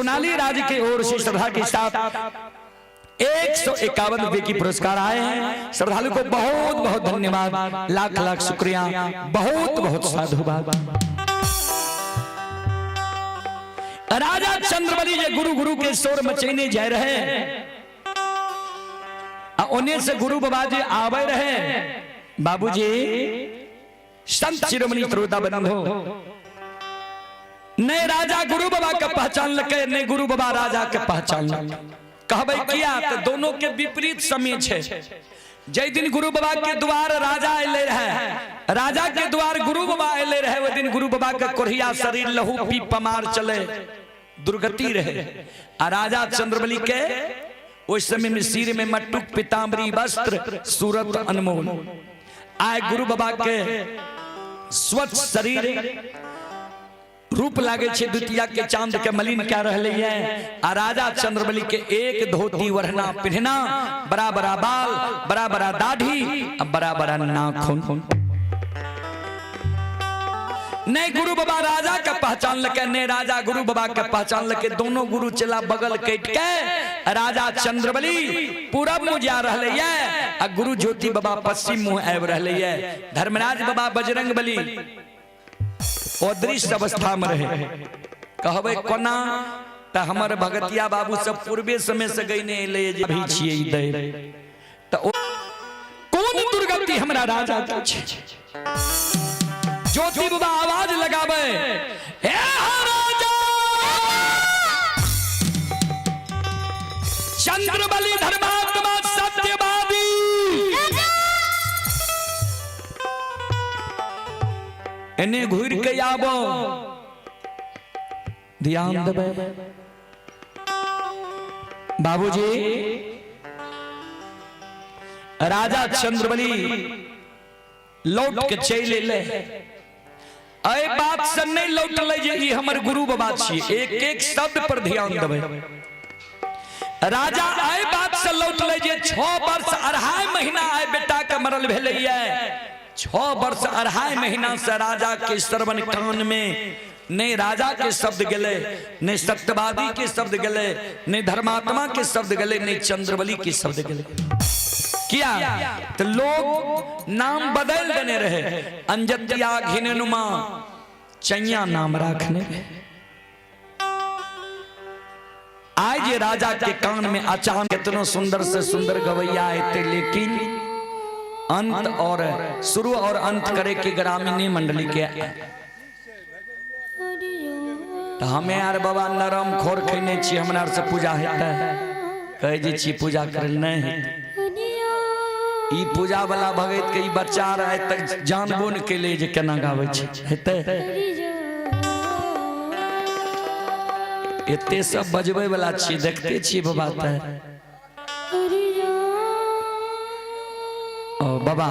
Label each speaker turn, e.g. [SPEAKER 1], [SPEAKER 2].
[SPEAKER 1] सोनाली राज के ओर से श्रद्धा के साथ 151 रुपए की पुरस्कार आए हैं। श्रद्धालु को बहुत बहुत धन्यवाद, लाख लाख शुक्रिया, बहुत बहुत साधुवाद। राजा चंद्रबली जे गुरु गुरु के शोर मचेने जा रहे, आ ओने से गुरु बाबा जी आवे रहे। बाबूजी संत शिरोमणि श्रोता बंधो, नहीं राजा गुरु बाबा के पहचान लके, नहीं गुरु बाबा राजा के पहचान लके। कहबै किया तो दोनों के विपरीत समय छे। जै दिन गुरु बाबा के द्वार राजा अयले रहे, राजा के द्वार गुरु बाबा अयले रहे, वो दिन गुरु बाबा के कोढ़िया शरीर लहू पी पमार चले दुर्गति रहे। आ राजा चंद्रबली के उस समय में सिर में मट्टुक पीताम्बरी वस्त्र सूरत अनमोल। आए गुरु बाबा के स्वच्छ शरीर रूप लागे छे द्वितीया के चांद के मलिन क्या रहले है। आ राजा चंद्रबली के एक धोती वरना पिन्हना, बड़ा बड़ा बाल, बड़ा बड़ा दाढ़ी, आ बड़ा बड़ा नाखून। नहीं गुरु बाबा राजा के पहचान लके, नहीं राजा गुरु बाबा के पहचान लके। दोनों गुरु चला बगल कट के राजा चंद्रबली पूरब मुँह जा रहले है आ गुरु ज्योति बाबा पश्चिम मुँह आबि रहले है। धर्मराज बाबा बजरंग बली अदृश्य अवस्था में रहे। कहबै कोना त हमर भगतिया बाबू सब पूर्वे समय से गईने एलै जे अभी छियै ई दैव। त कोन दुर्गति हमरा राजा के छै। ज्योति बाबा आवाज लगावे, हे राजा चंद्रबली धर्मात्मा सत्यवादी, एने घुर के आबो, ध्यान देबै बाबूजी। राजा चंद्रबली लौट के चलि एलै। एहि बात से नहीं लौटलै जे ई हमर गुरु बाबा छी। एक एक शब्द पर ध्यान देबै। राजा एहि बात से लौटलै जे 6 वर्ष 2.5 महीना आइ बेटा के मरल भेलैया। 6 वर्ष 2.5 महीना से राजा के श्रवण कान में नहीं राजा के शब्द गेलै, नहीं सत्यवादी के शब्द गेलै, नहीं धर्मात्मा के शब्द गेलै, नहीं चंद्रबली के शब्द गेलै। किया तो लोग नाम बदल देने रहे, अंजतिया घिननुमा चैया नाम राखने रहे। आज जे राजा के कान में अचानक कितनो सुंदर से सुंदर गवैया एते, लेकिन अंत और शुरू और अंत करे के ग्रामीण मंडली के तो हमें यार बाबा नरम खोर खेने छी, हमरा आर से पूजा हेतै? कहै जे छी पूजा करे नहीं हेतै। ई पूजा वाला भगत के ई बच्चा आर आइ तक जानबो ने केले जे केना गाबै छै, हेतै? एते सब बजबै वाला छी, देखते छी बाबा। तऽ ओ बाबा